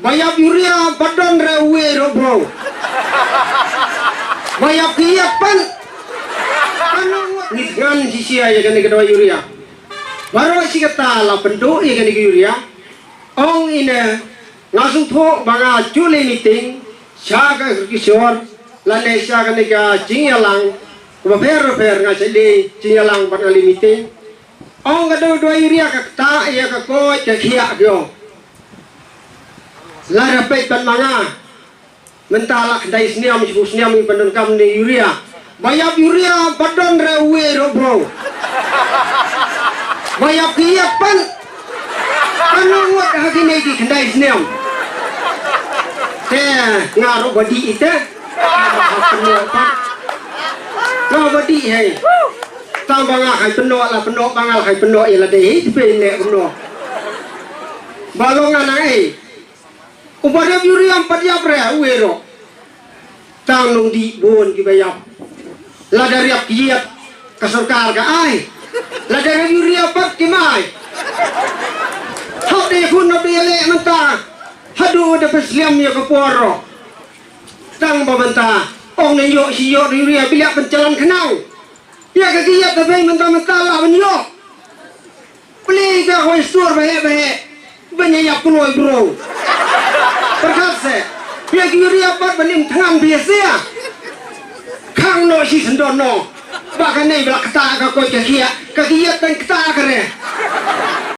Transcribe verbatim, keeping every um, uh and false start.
Ba ïap urea ba don re uwei ruh bro. Ba ïap ki ïap pan. Ngi ngan shisha ïa kane ka dawai urea. Baroh shi katta la pynduh ïa kane ka urea. Ong ine nga sngewthuh ba nga ju leit meeting sha ka Kishor lane sha kane ka jingïalang ba pher ba pher nga sa leit jingïalang bad nga leit meeting. Ong ka dawai urea ka ktah ïa ka koit ka khiah ki ong. Lada peit ban ma nga mynta la khyndai snem shiphew snem ngi pyndonkam ne urea. Ba ïap urea ba don re uwei ruh bro. Ba ïap ki ïap pan. Kan ngut ha kine ki khyndai snem. Te nga ruh ba dih ite. Nga ba dih hei. Tang ba nga hai pynnoh la pynnoh ba nga hai pynnoh ïa lade hei te pei ne kumno. Ba long nga nang ei. Uba riap urea ym pat ïap re uwei ruh. Tang nongdih bun kiba ïap. Lada riap ki ïap ka sorkar ka ai. Lada riap urea pat kim ai. Hap de khun hap de leh mynta. Haduh da pynslem ïa ka por ruh. Tang ba mynta ong ne ïoh shi ïoh urea bilak pynjalan khnang. Ïa ka ki ïap ta bei mynta mynta la ban ïoh. Plie ka hoi stur ba heh ba heh. Ban ïa ïap kloi bro. Pyrkhat se. Ïa ki urea pat ban im thngan bia sia. Khang noh shi syndon noh. Ba kane ba la ktah ka koit ka khiah ka ki ïap tang ktah ka re.